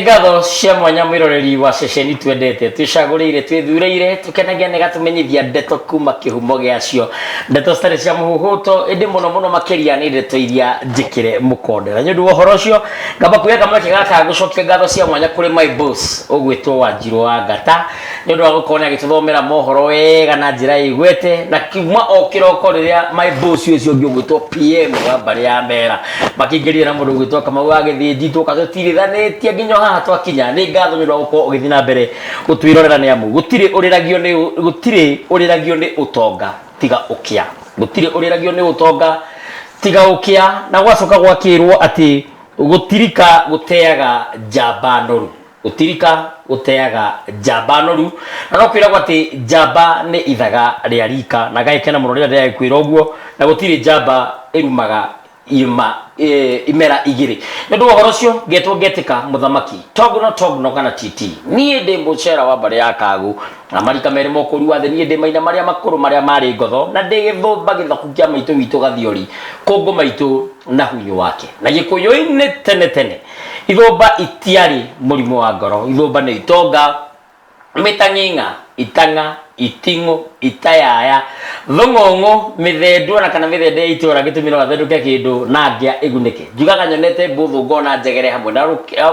Nĩ ngatho cia mwanya mwĩroreri wa ceceni twendete, twĩcagũrĩire, twĩthurĩire, tũkenagia nĩ gatũmenyithia ndeto kuma kĩhumo gĩacio, ndeto citarĩ cia mũhũhũto, ĩndĩ mũno mũno makĩria nĩ ndeto iria njĩkĩre mũkonde. Na nĩ ũndũ wa ũhoro ũcio ngamba kuoya kamweke gaka gũcokia ngatho cia mwanya kũrĩ my boss ũgwĩtwo Wanjirũ wa Ngata, nĩ ũndũ wa gũkorwo nĩ agĩtũthomera mohoro wega na njĩra ĩgwete, na kuma o kĩroko rĩrĩa my boss ũcio ũngĩ ũgwĩtwo PM wa mbarĩ ya Mera makĩingĩrire na mũndũ ũgwĩtwo Kamau wa Gĩthĩnji, tũka tũtirithanĩtie nginya o haha twakinya. Nĩ ngatho nĩ ũndũ wa gũkorwo ũgĩthiĩ na mbere gũtwĩrorera, nĩ amu gũtirĩ ũrĩragio nĩ gũtirĩ ũrĩragio nĩ ũtonga tiga ũkĩa, gũtirĩ ũrĩragio nĩ ũtonga tiga ũkĩa. Na gwacoka gwakĩrwo atĩ gũtirika gũteaga njamba noru, gũtirika gũteaga njamba noru, na no kwĩragwo atĩ njamba nĩ ithaga rĩa rika, na ngagĩkena mũno rĩrĩa ndĩragĩkwĩra ũguo, na gũtirĩ njamba ĩrumaga ima imera igĩrĩ. Nĩ ũndũ wa ũhoro ũcio ngetwo ngetĩka mũthamaki togno togno kana titi, niĩ ndĩ mũcera wa mbarĩ ya Kagu na marika merĩ mokũri wa thĩ, niĩ ndĩ maina marĩa makũrũ marĩa marĩ ngotho, na ndĩ gĩthũmba gĩthaku kĩa maitũ witũ Gathiori, kũngũ maitũ na hunyũ wake. Na Gĩkũyũ-inĩ tene tene ithũmba itiarĩ mũrimũ wa ngoro, ithũmba nĩ itonga, mĩtang'ing'a, itang'a, iting'ũ, itayaya, thũng'ũng'ũ, mĩthendũ ona kana mĩthende ya itũra, gĩtũmi no athendũke kĩndũ na ngĩa ĩgunĩke. Njugaga nyonete mbũthũ ngona njegere hamwe na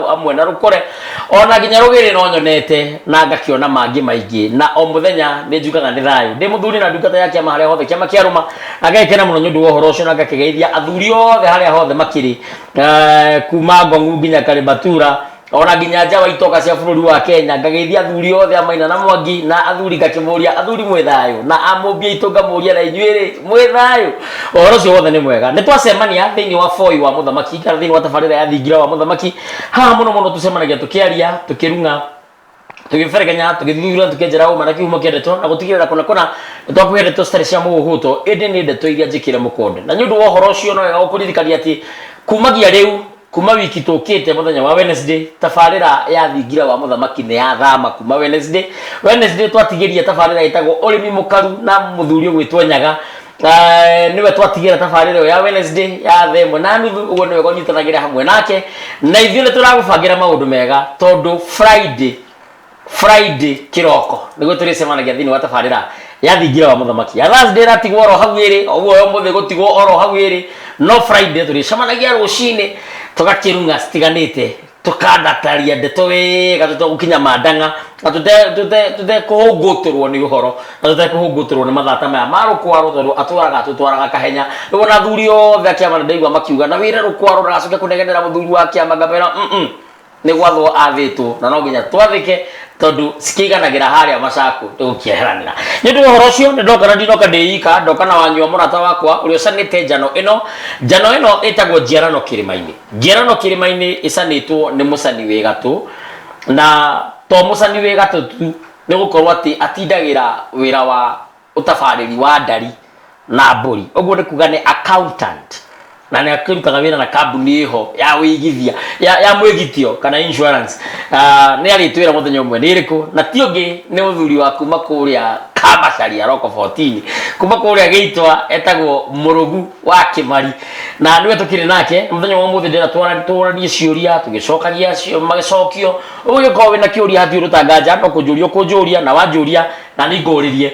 hamwe na rũkũre, ona nginya rũgĩrĩ no nyonete, na ngakĩona mangĩ maingĩ, na o mũthenya nĩ njugaga nĩ thayũ. Ndĩ mũthuri na ndungata ya kĩama harĩa hothe kĩama kĩarũma, na ngagĩkena mũno nĩ ũndũ wa ũhoro ũcio, na ngakĩgeithia athuri othe harĩa hothe makĩrĩ, kuma Ngong'u nginya Karimatura, ona nginya nja wa itoka cia bũrũri wa Kenya. Ngageithia athuri othe a Maina na Mwangi, na athuri ngakĩmũria, athuri mwĩ thayũ? Na amũmbi aitũ ngamũria, na inyuĩ rĩ, mwĩ thayũ? Ũhoro ũcio wothe nĩ mwega. Nĩ twacemania thĩinĩ wa boi wa mũthamaki, kana thĩinĩ wa tabarĩra ya thingira wa mũthamaki. Haha mũno mũno tũcemanagia tũkĩaria, tũkĩrung'a, tũgĩberegenya, tũgĩthuthura, tũkĩenjera ũma na kĩhumo kĩa ndeto, na gũtigĩrĩra kũna kũna nĩ twakũhe ndeto citarĩ cia mũhũhũto, ĩndĩ nĩ ndeto iria njĩkĩre mũkonde. Na nĩ ũndũ wa ũhoro ũcio no wega gũkũririkania atĩ kumagia rĩu, kuma wiki tũkĩte mũthenya wa Wednesday, tabarĩra ya thingira wa mũthamaki nĩ yathama kuma Wednesday. Wednesday twatigĩria tabarĩra ĩtagwo ũrĩmi mũkaru na mũthuri ũgwĩtwo Nyaga. Nĩwe twatigĩra tabarĩra ĩyo ya Wednesday ya 1:30. Ũguo nĩwe ũnyitanagĩra hamwe nake, na ithuĩ nĩ tũragũbangĩra maũndũ mega, tondũ Friday kĩroko nĩguo tũrĩcemanagia thĩinĩ wa tabarĩra ya thingira wa mũthamaki. Ya Thursday ĩratigwo oro hau ĩrĩ, ũguo ya ũmũthĩ gũtigwo oro hau ĩrĩ, no Friday tũrĩcemanagia rũcinĩ, tũgakĩrung'a citiganĩte, tũkandataria ndeto wega tũtegũkinya mandang'a, na tũtekũhũngũtũrwo nĩ ũhoro, na tũtekũhũngũtũrwo nĩ mathata maya ma rũkwaro, tondũ atwaraga atũtwaraga kahenya. Rĩu ona athuri othe a kĩama nĩ ndaigua makiuga na wĩre rũkwaro ndagacoke kũnegenera mũthuri wa kĩama, ngamera nĩ gwathwo athĩtwo na no nginya twathĩke, tondũ cikĩiganagĩra harĩa macakũ nĩ gũkĩeheranĩra. Nĩ ũndũ wa ũhoro ũcio nĩ ndoka, na ndinoka ndĩ ika, ndoka na wanyua mũrata wakwa ũrĩa ũcanĩte njano ĩno. Njano ĩno ĩtagwo Njiarano Kĩrĩma-inĩ. Njiarano Kĩrĩma-inĩ ĩcanĩtwo nĩ mũcani wĩ gatũ, na to mũcani wĩ gatũ tu, nĩ gũkorwo atĩ atindagĩra wĩra wa ũtabarĩri wa ndari na mbũri, ũguo nĩ kuga nĩ accountant, na nĩ akĩrutaga wĩra na kambuni ĩho ya wĩigithia ya mwĩgitio kana insurance. Nĩ arĩtwĩra mũthenya ũmwe nĩ ĩrĩkũ, na ti ũngĩ nĩ mũthuri wa kuma kũrĩa Kamacaria Roko 14, kuma kũrĩa Gĩitwa, etagwo Mũrũgu wa Kĩmari, na nĩwe tũkĩrĩ nake mũthenya wa ũmũthĩ. Ndĩrenda twaranie ciũria tũgĩcokagia magĩcokio. Ũgĩkorwo wĩna kĩũria hatirĩ ũndũ tanganja, no kũnjũria ũkũnjũria, na wanjũria na nĩ ngũrĩrie,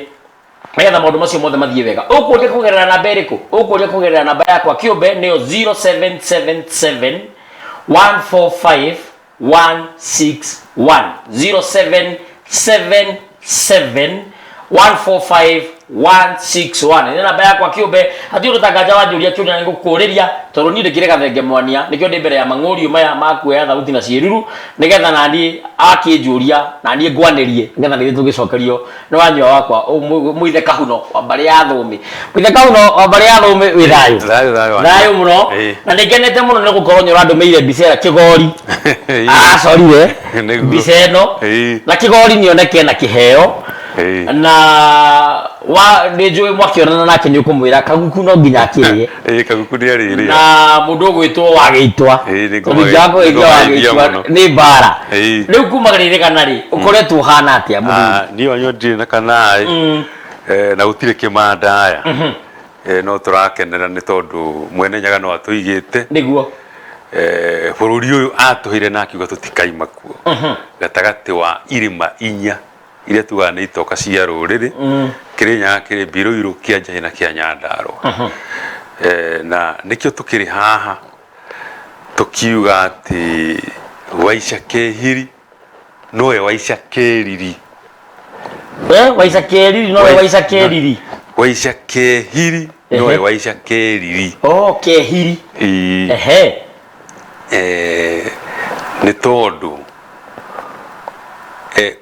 nĩgetha maũndũ macio mothe mathiĩ wega. Ũkũria kũgerera namba ĩrĩkũ? Ũkũria kũgerera namba yakwa kĩũmbe, nĩyo 0777 145 161, 0777 145 161 nĩ namba yakwa kĩũmbe. Hatirĩ ũndũ tanganja, wanjũria kĩũria na nĩngũkũrĩria, tondũ niĩ ndĩkĩrĩ gathenge mwania, nĩkĩo ndĩ mbere ya mang'ũriũ maya ma kuoya thauti na ciĩruru, nĩgetha naniĩ akĩnjũria na niĩ ngwanĩrie, nĩgetha nĩthiĩ tũgĩcokerio nĩ wanyua wakwa mũithe Kahuno wa mbarĩ ya Thũmĩ. Mũithe Kahuno wa mbarĩ ya Thũmĩ, wĩ thayũ? Thayũ, thayũ wanyu. Thayũ mũno. Na nĩ ngenete mũno nĩ gũkorwo nĩ ũrandũmĩire mbica ĩrĩa kĩgori acorire mbica ĩno, na kĩgori nĩoneke na kĩheo. Na wa nĩ njũĩ mwakĩonana nake nĩ ũkũmwĩra kaguku no nginya akĩrĩe. Ĩĩ, kaguku nĩ arĩrĩa. Na mũndũ ũgwĩtwo wa Gĩitwa, tondũ ingĩaga kũgeithia wa nĩngũmageithia Gĩitwa mũno. nĩ mbara. Rĩu kuma rĩrĩgana rĩ, ũkoretwo ũhana atĩa mũthuri? Ah, niĩ wanyua ndirĩ na kanaĩ, na gũtirĩ kĩmandaya. No tũrakenera nĩ tondũ Mwene Nyaga no atũigĩte. Bũrũri ũyũ atũheire na akiuga tũtikaima kuo gatagatĩ wa irĩma inya iria tugaga nĩ itoka cia rũrĩrĩ, Kĩrĩnyaga, kĩrĩ Mbirũirũ, kĩa Njahĩ na kĩa Nyandarũa. Na nĩkĩo tũkĩrĩ haha tũkiuga atĩ Waica Kehiri nowe Waica Keriri. We Waica Keriri nowe Waica Keriri. Waica Kehiri nowe Waica Keriri. Oh, Kehiri. Ĩĩ. Ehe. Nĩ tondũ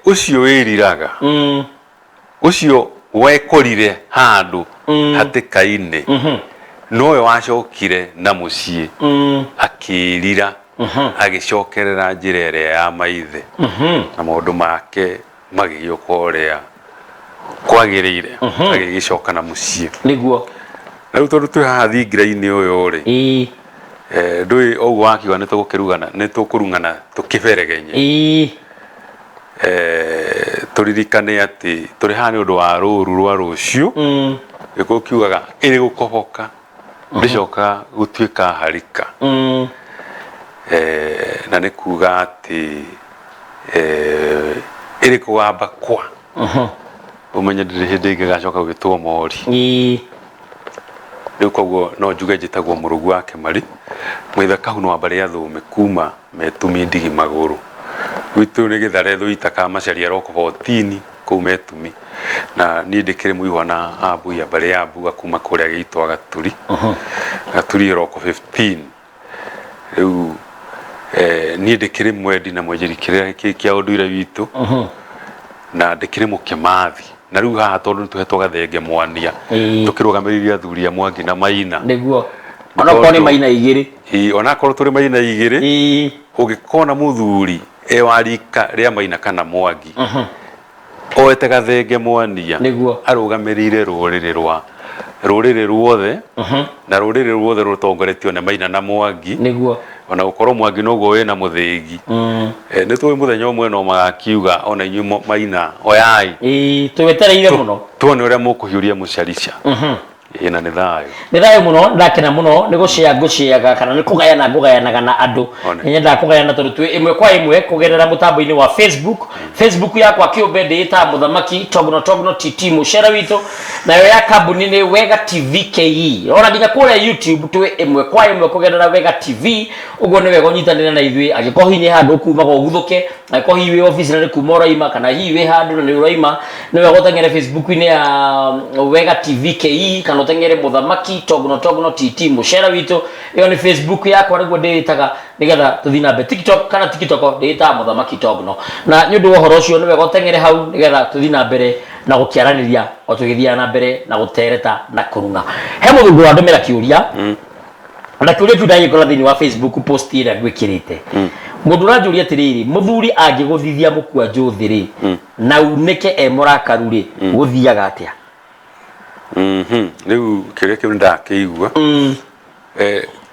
ũcio wĩriraga, ũcio wekorire handũ hatĩka-inĩ, nowe wacokire na mũciĩ akĩĩrira, agĩcokerera njĩra ĩrĩa ya maithe, na maũndũ make magĩgĩũka ũrĩa kwagĩrĩire, agĩgĩcoka na mũciĩ. Nĩguo. Na rĩu tondũ twĩ haha thingira-inĩ ũyũ rĩ, ndũĩ ũguo wakiuga nĩ tũgũkĩrugana, nĩ tũkũrung'ana tũkĩberegenye. Tũririkane atĩ tũrĩ haha nĩ ũndũ wa rũru rwa rũciũ. Gĩkũyũ kiugaga ĩrĩ gũkoboka ndĩcokaga gũtuĩka harika. Na nĩ kuga atĩ ĩrĩ kũgamba kwa ũmenye ndĩrĩ hĩndĩ ĩngĩ ĩgacoka gwĩtwo mori. Rĩu koguo no njuge njĩtagwo Mũrũgu wa Kĩmari, Mũitha Kahuno wa mbarĩ ya Thũũme kuma Metumi Ndigi Magũrũ. Gwitũ nĩ Gĩthare Thũita ka Macharia Rock 14 kũu Metumi. Na niĩ ndĩkĩrĩ mũihwa na Ambui ya mbarĩ ya Mbua kuma kũrĩa Gĩitwa Gaturi. Gaturi Rock 15. Rĩu niĩ ndĩkĩrĩ mwendi na mwenjeri kĩrĩa kĩa ũndũire witũ, na ndĩkĩrĩ mũkĩmathi. Na rĩu haha tondũ nĩtũhetwo gathenge mwania, tũkĩrũgamĩrĩire athuri a Mwangi na Maina. Nĩguo. Onokorwo nĩ Maina igĩrĩ. Ĩĩ, onakorwo tũrĩ Maina igĩrĩ, ũngĩkona mũthuri e wa rika rĩa Maina kana Mwangi, oete gathenge mwania, arũgamĩrĩire rũrĩrĩ rwa rũrĩrĩ ruothe, na rũrĩrĩ ruothe rũtongoretio nĩ Maina na Mwangi. Nĩguo. Ona gũkorwo Mwangi noguo wĩna mũthĩgi. Nĩ tũĩ mũthenya ũmwe no magakiuga ona inyuĩ Maina oyai. Ĩĩ, twetereire mũno. Tuone ũrĩa mũkũhiũria mũcarica. Ĩĩ, na nĩ thayũ. Nĩ thayũ mũno, ndakena mũno nĩ gũcĩa ngũcĩaga kana nĩ kũgayana ngũgayanaga na andũ. Nĩ nyendaga kũgayana tondũ twĩ ĩmwe kwa ĩmwe kũgerera mũtambo-inĩ wa Facebook. Facebook yakwa kĩũmbe ndĩĩtaga Mũthamaki Togno Togno TT mũcere witũ, nayo ya kambuni nĩ Wega TV KE. Ona nginya kũrĩa YouTube twĩ ĩmwe kwa ĩmwe kũgerera Wega TV. Ũguo nĩ wega ũnyitanĩre na ithuĩ, angĩkorwo hihi nĩ handũ ũkumaga ũguthũke, angĩkorwo hihi wĩ obici na nĩ kuma ũraima, kana hihi wĩ handũ na nĩ ũraima, nĩ wega ũteng'ere Facebook-inĩ ya Wega TV KE kana ũteng'ere Mũthamaki Togno Togno TT mũcere witũ. Ĩyo nĩ Facebook yakwa nĩguo ndĩĩtaga, nĩgetha tũthiĩ na mbere. TikTok kana TikTok ndĩĩtaga Mũthamaki Togno. Na nĩ ũndũ wa ũhoro ũcio nĩ wega ũteng'ere hau nĩgetha tũthiĩ na mbere na gũkĩaranĩria o tũgĩthiaga na mbere na gũtereta na kũrung'a. He mũthuri wandũmĩra kĩũria, na kĩũria kĩu ndagĩkora thĩinĩ wa Facebook post ĩrĩa ngwĩkĩrĩte. Mũndũ ũranjũria atĩrĩrĩ, mũthuri angĩgũthithia mũkwanjũ thĩ rĩ, na unĩke e mũrakaru rĩ, gũthiaga atĩa? Rĩu kĩũria kĩu nĩndakĩigua.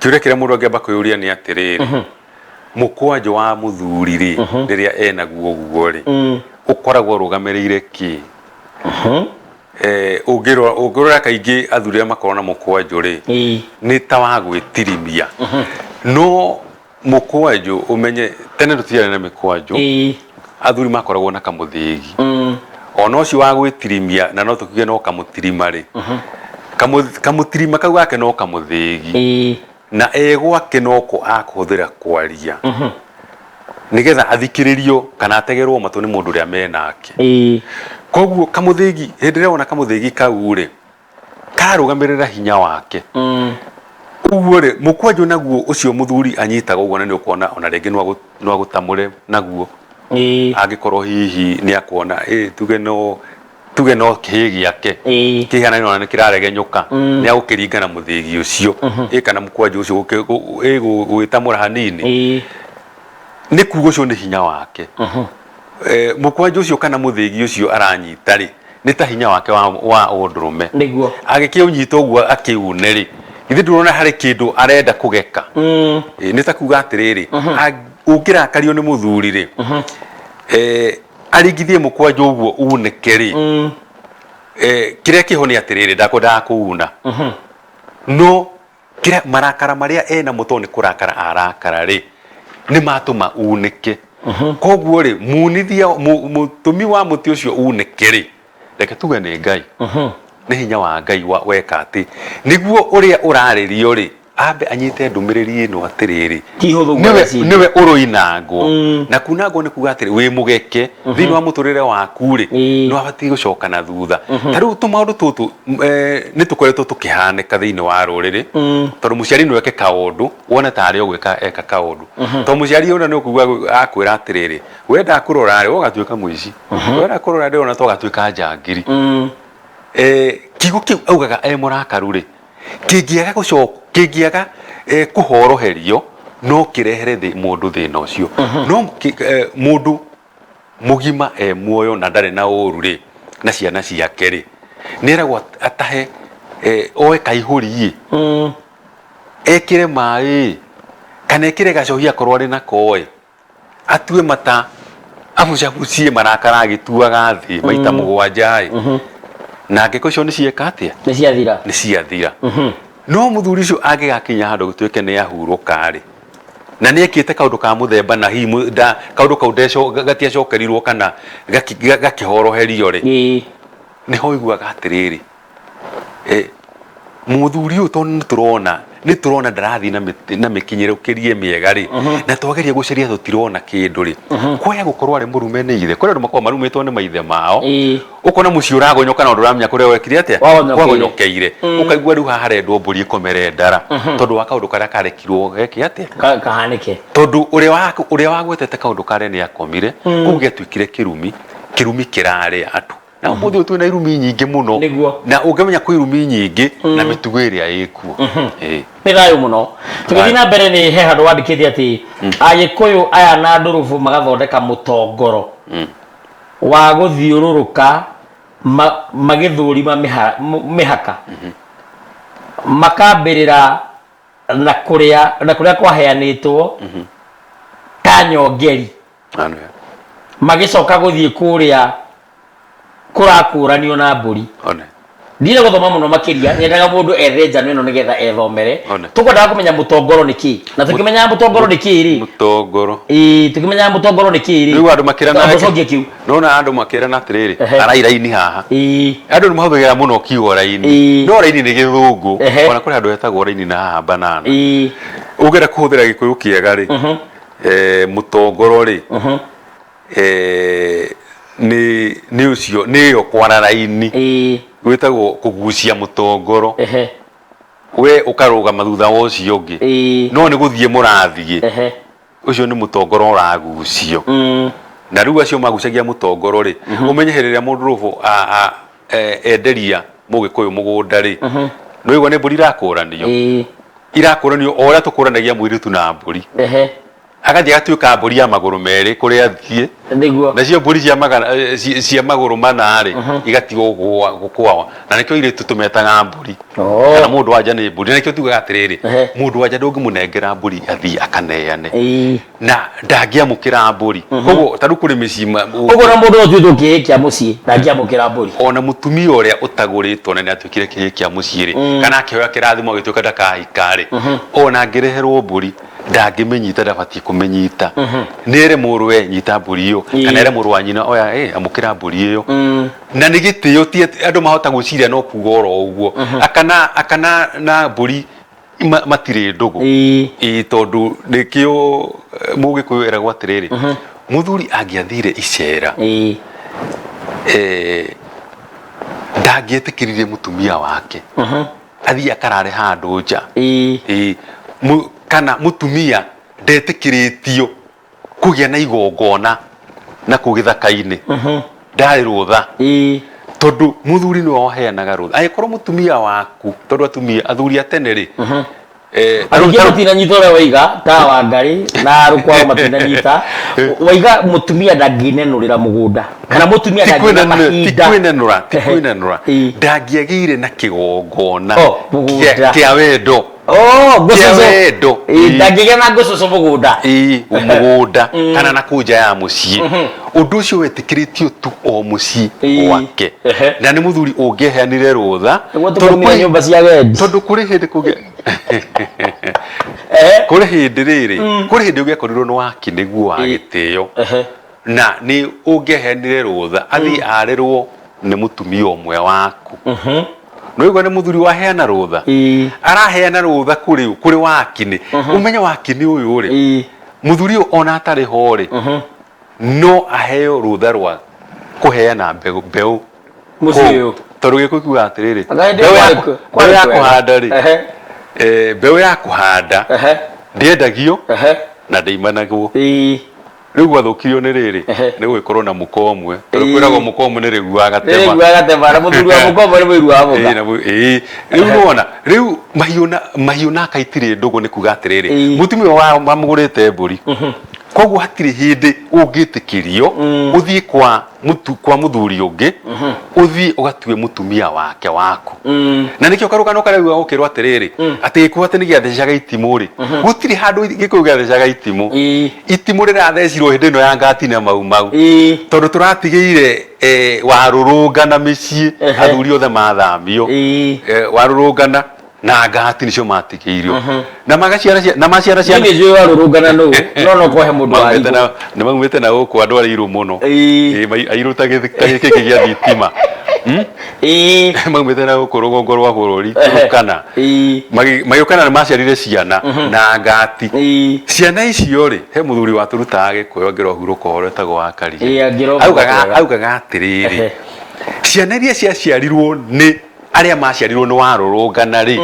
Kĩũria kĩrĩa mũndũ angĩamba kwĩyũria nĩ atĩrĩrĩ, mũkwanjũ wa mũthuri rĩ, rĩrĩa enaguo ũguo rĩ, ũkoragwo ũrũgamĩrĩire kĩ? Ũngĩrora kaingĩ athuri arĩa makoragwo na mũkwanjũ rĩ, nĩ ta wa gwĩtirimia. No mũkwanjũ ũmenye tene tũtiarĩ na mĩkwanjũ, athuri makoragwo na kamũthĩgi. Ona ũcio wa gwĩtirimia, na no tũkiuge no kamũtirima rĩ, kamũtirima kau gake no kamũthĩgi. Na e gwake noko akũhũthĩra kwaria nĩgetha athikĩrĩrio kana ategerwo matũ nĩ mũndũ ũrĩa menake. Koguo kamũthĩgi, hĩndĩ ĩrĩa wona kamũthĩgi kau rĩ, kararũgamĩrĩra hinya wake. Ũguo rĩ, mũkwanjũ naguo ũcio mũthuri anyitaga ũguo, na nĩ ũkuona ona rĩngĩ no agũtamũre naguo. Angĩkorwo hihi nĩ akuona, tuge no kĩhĩ gĩake kĩhana ona nĩ kĩraregenyũka, nĩ agũkĩringa na mũthĩgi ũcio, kana mũkwanjũ ũcio gũgĩtamũra hanini. Nĩ kuga ũcio nĩ hinya wake. Mũkwanjũ ũcio kana mũthĩgi ũcio aranyita rĩ, nĩ ta hinya wake wa ũndũrũme. Nĩguo. Agĩkĩũnyita ũguo akĩune rĩ, githĩ ndũrona harĩ kĩndũ arenda kũgeka? Nĩ ta kuga atĩrĩrĩ, ũngĩrakario nĩ mũthuri rĩ, aringithie mũkwanjũ ũguo unĩke rĩ, kĩrĩa kĩho nĩ atĩrĩrĩ, ndakwendaga kũuna. No Kĩrĩa marakara marĩa enamo tondũ nĩ kũrakara arakara rĩ, nĩ matũma unĩke. Koguo rĩ, munithia mũtũmi wa mũtĩ ũcio unĩke rĩ, reke tuge nĩ Ngai. Nĩ hinya wa Ngai weka atĩ nĩguo ũrĩa ũrarĩrio rĩ ambe anyite ndũmĩrĩri ĩno atĩrĩrĩ, Ti hũthũ nĩwe gwetha nĩwe ũroinangwo. Na kunangwo nĩ kuga atĩrĩ wĩ mũgeke thĩinĩ wa mũtũrĩre waku rĩ, nĩ wabatiĩ gũcoka na thutha. Ta rĩu tũmaũndũ tũtũ nĩ tũkoretwo tũkĩhanĩka thĩinĩ wa rũrĩrĩ, tondũ mũciari no eke kaũndũ wone tarĩ o gwĩka eka kaũndũ. Tondũ mũciari ona nĩ ũkũigua akwĩra atĩrĩrĩ, we ndakũrora rĩ, we ũgatuĩka mũici, we ndakũrora ndĩrona ta ũgatuĩka njangiri. Kiugo kĩu augaga e mũrakaru rĩ, kĩngĩaga gũcoka, kĩngĩaga kũhoroherio no kĩrehere mũndũ thĩna ũcio. No mũndũ mũgima e muoyo na ndarĩ na ũru rĩ, na ciana ciake rĩ, nĩ eragwo atahe, oe kaihũri ĩ, ekĩre maĩ kana ekĩre gacohi akorwo arĩ nako ĩ, atue mata abucabucie marakara agĩtuaga thĩ maita mũgwanja ĩ, na ngĩko icio nĩ cieka atĩa? Nĩ ciathira. Nĩ ciathira. No mũthuri ũcio angĩgakinya handũ gũtuĩke nĩ ahurũka rĩ, na nĩ ekĩte kaũndũ ka mũthemba na hihi kaũndũ kau gatiacokerirwo kana gakĩhoroherio rĩ, nĩho ũiguaga atĩrĩrĩ, mũthuri ũyũ tondũ nĩ tũrona ndarathiĩ na mĩkinyĩrũkĩrie mĩega rĩ, na twageria gũcaria tũtirona kĩndũ rĩ, kwaya gũkorwo arĩ mũrume nĩ ithe, kũrĩ andũ makoragwo marumĩtwo nĩ maithe mao, ũkona mũciĩ ũragonyoka na ndũramenya kũrĩa wekire atĩa, Wagonyokeire. kwagonyokeire, ũkaigua rĩu haha harendwo mbũri ĩkomere ndara, tondũ wa kaũndũ karĩa karekirwo geke atĩa, Kahanĩke. Tondũ ũrĩa wagwetete kaũndũ karĩa nĩ akomire, koguo gĩatuĩkire kĩrumi, kĩrumi kĩrarĩa andũ. Na ũmũthĩ ũyũ twĩna irumi nyingĩ mũno. Na ũngĩmenya kwĩ irumi nyingĩ na mĩtugo ĩrĩa ĩkuo. Nĩ thayũ mũno. Tũgĩthiĩ na mbere nĩ he handũ wandĩkĩte atĩ Agĩkũyũ aya na ndũrũbũ magathondeka mũtongoro wa gũthiũrũrũka magĩthũrima mĩhaka. Makambĩrĩra na kũrĩa kwaheanĩtwo ta nyongeri. Magĩcoka gũthiĩ kũrĩa kũrakũranio na mbũri. Ndirĩ gũthoma mũno makĩria, nyendaga mũndũ ethe njano ĩno nĩgetha ethomere. Tũkwendaga kũmenya mũtongoro nĩ kĩ. Na tũkĩmenyaga mũtongoro nĩ kĩ rĩ? Mũtongoro. Ĩĩ, tũkĩmenyaga mũtongoro nĩ kĩ rĩ? Rĩu andũ makĩrana Tũcokie kĩu. Nona andũ makĩrana atĩrĩrĩ, arai raini haha. Andũ nĩ mahũthagĩra mũno kiugo raini. No raini nĩ gĩthũngũ. Ona kũrĩ andũ etagwo raini na haha banana. Ũngĩenda kũhũthĩra gĩkũyũ kĩega rĩ, mũtongoro rĩ, nĩ nĩ ũcio nĩ ĩyo kwara raini. Gwĩtagwo kũgucia mũtongoro. We ũkarũgama thutha wa ũcio ũngĩ. No nĩ gũthiĩ mũrathiĩ. Ũcio nĩ mũtongoro ũragucio. Na rĩu acio magucagia mũtongoro rĩ, ũmenye hĩndĩ ĩrĩa mũndũ rũbũ enderia mũgĩkũyũ mũgũnda rĩ, nĩ waigua nĩ mbũri irakũranio? Irakũranio o ũrĩa tũkũranagia mũirĩtu na mbũri. Agathiĩ agatuĩka mbũri ya magũrũ merĩ kũrĩa athiĩ. Nacio mbũri cia magana, cia magũrũ mana rĩ, igatigwo gũkwawa. Na nĩkĩo airĩtu tũmetaga mbũri. Kana mũndũ wa nja nĩ mbũri. Na nĩkĩo tugaga atĩrĩrĩ, mũndũ wa nja ndũngĩmũnengera mbũri athiĩ akaneane. Na ndangĩamũkĩra mbũri. Koguo ta rĩu kũrĩ mĩciĩ Ũguo na mũndũ ũtuĩtwo kĩhĩĩ kĩa mũciĩ ndangĩamũkĩra mbũri. Ona mũtumia ũrĩa ũtagũrĩtwo na nĩatuĩkire kĩhĩĩ kĩa mũciĩ rĩ, kana akĩhoya kĩrathimo agĩtuĩka ndakahika rĩ, ona angĩreherwo mbũri ndangĩmĩnyita, ndabatiĩ kũmĩnyita. Nĩ ere mũrũwe nyita mbũri ĩyo, kana ere mũrũ wa nyina oya, amũkĩra mbũri ĩyo. Na nĩ gĩtĩo, ti atĩ andũ mahota gwĩciria no kuga oro ũguo. Aka na mbũri matirĩ ndũgũ. Ĩĩ, tondũ nĩkĩo mũgĩkũyũ eragwo atĩrĩrĩ, mũthuri angĩathire icera, ndangĩetĩkĩririe mũtumia wake athiĩ akarare handũ nja. Ĩĩ, kana mũtumia ndetĩkĩrĩtio kũgĩa na igongona na kũu gĩthaka-inĩ, ndarĩ rũtha. Tondũ mũthuri nĩwe waheanaga rũtha. Angĩkorwo mũtumia waku, tondũ atumia, athuri a tene rĩ, Aingĩ matinanyita ũrĩa waiga ta Wangarĩ na Rũkwaro matinanyita. Waiga mũtumia ndangĩnenũrĩra mũgũnda kana mũtumia Ti ndangĩgĩa kwĩnenũra, ti mahinda. kwĩnenũra, ti kwĩnenũra. Ndangĩagĩire na kĩgongona Oh, mũgũnda. kĩa wendo. Oh, Kĩa ngũcũcũ. wendo. Ndangĩgĩa na ngũcũcũ mũgũnda. Ĩĩ, mũgũnda kana na kũu nja ya mũciĩ. Ũndũ ũcio wetĩkĩrĩtio tu o mũciĩ gwake. Na nĩ mũthuri ũngĩaheanire rũtha. Nĩguo tũkaumĩra nyũmba cia wendi. Tondũ kũrĩ hĩndĩ kũngĩ Kũrĩ hĩndĩ rĩrĩ, kũrĩ hĩndĩ ũngĩakorirwo nĩ waki nĩguo wa gĩtĩo na nĩ ũngĩaheanire rũtha athiĩ arĩrwo nĩ mũtumia ũmwe waku. Nĩwaigua nĩ mũthuri waheana rũtha? Araheana rũtha kũrĩ ũ? Kũrĩ wakinĩ. Ũmenye wakinĩ ũyũ rĩ, mũthuri ũyũ ona atarĩ ho rĩ, no aheo rũtha rwa kũheana mbegũ mbeũ Mũciĩ ũyũ. Tondũ Gĩkũyũ kiugaga atĩrĩrĩ, Anga hĩndĩ mbeũ ĩyo ya kwarĩ mbeũ ya kwega. kũhanda rĩ, mbeũ ya kũhanda ndĩendagio na ndĩimanagwo. Rĩu gwathũkirio nĩ rĩrĩ, nĩ gũgĩkorwo na mũka ũmwe. Tondũ kwĩragwo mũka ũmwe nĩ rĩgu agatema. Rĩgu agatema, na mũthuri wa mũka ũmwe nĩ mũiru wa mũka. Ĩĩ, na ĩĩ. Rĩu nĩwona, rĩu mahiũ na mahiũ na aka itirĩ ndũgũ nĩ kuga atĩrĩrĩ, mũtumia ũyũ wamũgũrĩte mbũri. Koguo hatirĩ hĩndĩ ũngĩtĩkĩrio ũthiĩ kwa mũtu, kwa mũthuri ũngĩ ũthiĩ ũgatue mũtumia wake waku. Na nĩkĩo karũgano karĩa ugaga ũkĩrwo atĩrĩrĩ, atĩ gĩkũyũ atĩ nĩ gĩathecaga itimũ rĩ, gũtirĩ handũ gĩkũyũ gĩathecaga itimũ. Itimũ rĩrathecirwo hĩndĩ ĩno ya ngati na mau mau. Tondũ tũratigĩire warũrũngana mĩciĩ, athuri othe mathamio. Warũrũngana na ngati nĩcio matigĩirio. Na magaciara na maciara ciana. Niĩ nĩ njũĩ warũrũngana nũ, no no kũhe mũndũ wa Maumĩte na nĩ maumĩte na gũkũ andũ arĩa airũ mũno. Ĩĩ, airũ ta gĩkĩ gĩa thitima. Maumĩte na gũkũ rũgongo rwa bũrũri, Turkana. Magĩũka na nĩ maciarire ciana na ngati. Ciana icio rĩ, he mũthuri watũrutaga Gĩkũyũ angĩra ũhurũka ũhoro etagwo wa Karia. Ĩĩ, angĩra ũhurũka Augaga wega. augaga atĩrĩrĩ, ciana iria ciaciarirwo nĩ arĩa maciarirwo nĩ warũrũngana rĩ,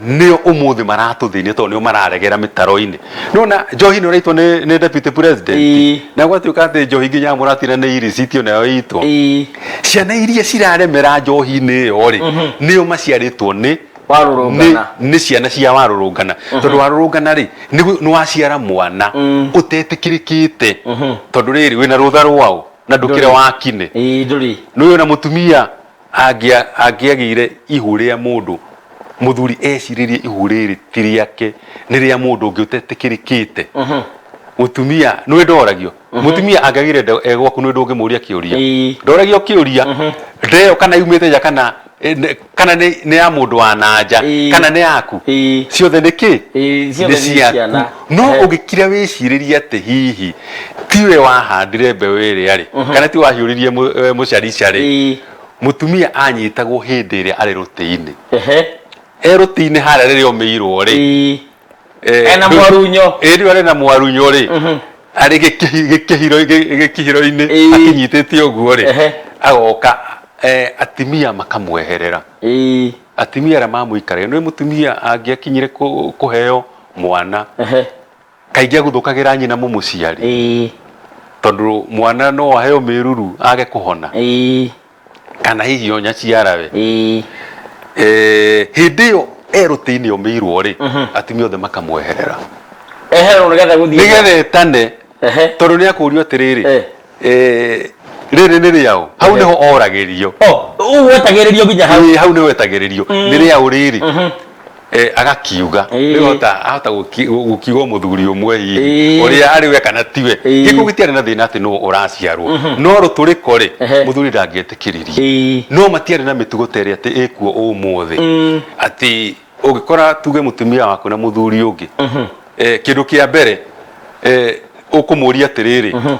nĩo ũmũthĩ maratũthĩnia tondũ nĩo mararegera mĩtaro-inĩ. Nĩwona njohi nĩ ũraitwo nĩ deputy president. Na gwatuĩka atĩ njohi nginya mũratina nĩ illicit onayo ĩitwo. Ciana iria ciraremera njohi-inĩ ĩyo rĩ, nĩo maciarĩtwo nĩ Warũrũngana. nĩ ciana cia warũrũngana. Tondũ warũrũngana rĩ, nĩ waciara mwana ũtetĩkĩrĩkĩte. Tondũ rĩrĩ, wĩna rũtha rwaũ na ndũkĩre wakinĩ. Ĩĩ, ndũrĩ. Nĩ ũĩ ona mũtumia angĩagĩire ihu rĩa mũndũ, mũthuri ecirĩrie ihu rĩrĩ ti rĩake, nĩ rĩa mũndũ ũngĩ ũtetĩkĩrĩkĩte. Mũtumia, nĩ ũĩ ndoragio? Mũtumia angĩagĩire nda e gwaku nĩ ũĩ ndũngĩmũria kĩũria? Ndoragio kĩũria, nda ĩyo kana yumĩte nja kana kana nĩ ya mũndũ wa na nja, kana nĩ yaku, ciothe nĩ kĩ? Ciothe Nĩ nĩ ciaku. ciana. No ũngĩkira wĩcirĩrie atĩ hihi tiwe wahandire mbeũ ĩrĩa rĩ, kana tiwe wahiũririe mũcarica rĩ, mũtumia anyitagwo hĩndĩ ĩrĩa arĩ rũtĩ-inĩ. E rũtĩ-inĩ harĩa rĩrĩa omĩirwo rĩ, Ena mwarunyo. Ĩĩ, rĩu arĩ na mwarunyo rĩ, arĩ gĩkihiro-inĩ akinyitĩte ũguo rĩ, agoka atimia makamweherera. Atimia arĩa mamũikaragia, nĩ mũtumia angĩakinyire kũheo mwana, kaingĩ aguthũkagĩra nyina mũmũciari. Tondũ mwana no aheo mĩruru age kũhona. Kana hihi o nyaciarawe. Hĩndĩ ĩyo e rũtĩ-inĩ omĩirwo rĩ, atumia othe makamweherera. Ehererwo nĩgetha gũthiĩ. Nĩgetha etane. Tondũ nĩ akũrio atĩrĩrĩ, rĩrĩ nĩ rĩaũ? Hau nĩho oragĩrio. Oh, ũguo wetagĩrĩrio nginya hau. Ĩĩ, hau nĩho etagĩrĩrio. Nĩ rĩaũ rĩrĩ? Agakiuga. Rĩu ahota gũkiuga mũthuri ũmwe hihi, ũrĩa arĩ we kana tiwe. Gĩkũyũ gĩtiarĩ na thĩna atĩ nũ ũraciarwo. No rũtũrĩko rĩ, mũthuri ndangĩetĩkĩririe. No matiarĩ na mĩtugo ta ĩrĩa atĩ ĩkuo ũmũthĩ. Atĩ ũngĩkora tuge mũtumia waku na mũthuri ũngĩ, kĩndũ kĩa mbere ũkũmũria atĩrĩrĩ,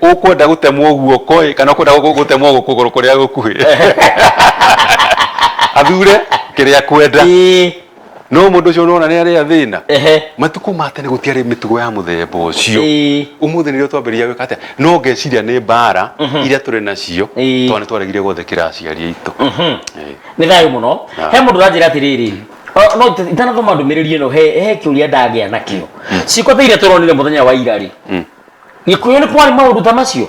ũkwenda gũtemwo guoko ĩ kana ũkwenda gũtemwo kũgũrũ kũrĩa gũkuhĩ? Athure kĩrĩa akwenda. No mũndũ ũcio nĩwona nĩ arĩa thĩna. Matukũ ma tene gũtiarĩ mĩtugo ya mũthemba ũcio. Ũmũthĩ nĩrĩo twambĩrĩria gwĩka atĩa? No ngeciria nĩ mbara iria tũrĩ nacio tondũ nĩ twaregire gwathĩkĩra aciari aitũ. Nĩ thayũ mũno. He mũndũ ũranjĩra atĩrĩrĩ, no itanathoma ndũmĩrĩri ĩno, he kĩũria ndagĩa nakĩo. Ciĩko ta iria tũronire mũthenya wa ira rĩ, Gĩkũyũ nĩ kwarĩ maũndũ ta macio?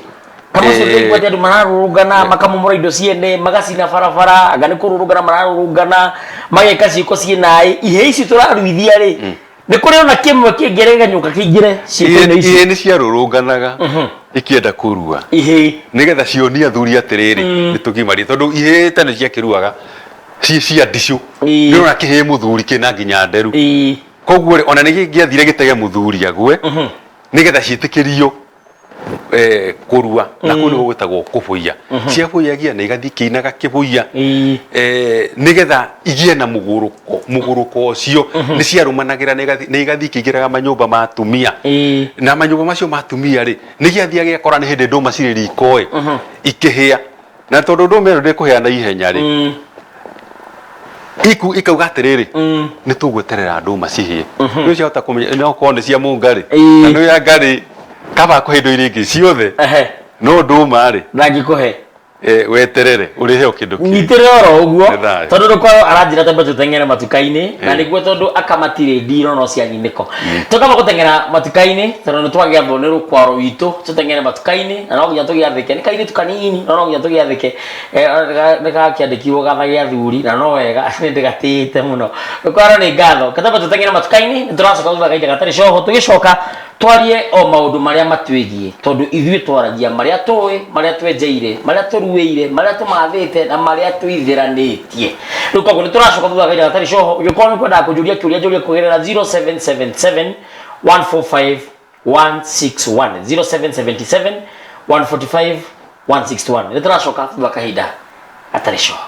Ta macio ndaigua atĩ andũ mararũrũngana, makamomora indo ciene, magacina barabara, anga nĩ kũrũrũngana mararũrũngana, mageka ciĩko ciĩ naĩ. Ihĩĩ ici tũraruithia rĩ, nĩ kũrĩ ona kĩmwe kĩngĩregenyũka kĩingĩre ciĩko-inĩ ici? Ihĩĩ nĩ ciarũrũnganaga ikĩenda kũrua. Ihĩĩ. Nĩgetha cionie athuri atĩrĩrĩ, nĩ tũgimarie. Tondũ ihĩĩ tene ciakĩruaga ciĩ cia ndicũ. Nĩ ũrona kĩhĩĩ mũthuri kĩna nginya nderu. Koguo rĩ, ona nĩ kĩngĩathire gĩtege mũthuri agwe, nĩgetha ciĩtĩkĩrio. Kũrua na kũu nĩguo gwĩtagwo kũbũiya. Ciabũyagia na igathiĩ ikĩinaga kĩbũiya nĩgetha igĩe na mũgũrũko. Mũgũrũko ũcio nĩ ciarũmanagĩra na igathiĩ ikĩingĩraga manyũmba ma atumia. Na manyũmba macio ma atumia rĩ, nĩ gĩathiaga gĩgakora nĩ hĩndĩ ndũma cirĩ riko ĩ, ikĩhĩa. Na tondũ ndũma ĩno ndĩkũhĩa na ihenya rĩ, ikauga atĩrĩrĩ, nĩ tũgweterera ndũma cihĩe. Nĩ ciahota kũmenya no korwo nĩ cia mũnga rĩ, na nĩ ya ngarĩ kaba kũhe indo iria ingĩ ciothe, no ndũma rĩ, ndangĩkũhe. Weterere ũrĩheo kĩndũ kĩngĩ. Nyitĩrĩra oro ũguo. Nĩ thayũ. Tondũ rũkwaro aranjĩra twambe tũteng'ere matuka-inĩ na nĩguo tondũ aka matirĩ ndiro no cia nyinĩko. Tũkamba gũteng'era matuka-inĩ tondũ nĩ twagĩathwo nĩ rũkwaro witũ tũteng'ere matuka-inĩ na no nginya tũgĩathĩke. Nĩ kairĩtu kanini no no nginya tũgĩathĩke. Nĩ gakĩandĩkirwo gatha gĩa athuri na no wega nĩ ndĩgatĩĩte mũno. Rũkwaro nĩ ngatho. Ketwambe tũteng'ere matuka-inĩ nĩ tũracoka thutha wa kahinda gatarĩ coho tũgĩcoka twarie o maũndũ marĩa matwĩgiĩ tondũ ithuĩ twaragia marĩa tũĩ, marĩa twenjeire, marĩa tũruĩire, marĩa tũmathĩte na marĩa tũithĩranĩtie. Rĩu koguo nĩ tũracoka thutha wa kahinda gatarĩ coho. Ũngĩkorwo nĩ kwendaga kũnjũria kĩũria njũrie kũgerera 0777 145 161, 0777 145 161. Nĩ tũracoka thutha wa kahinda gatarĩ coho.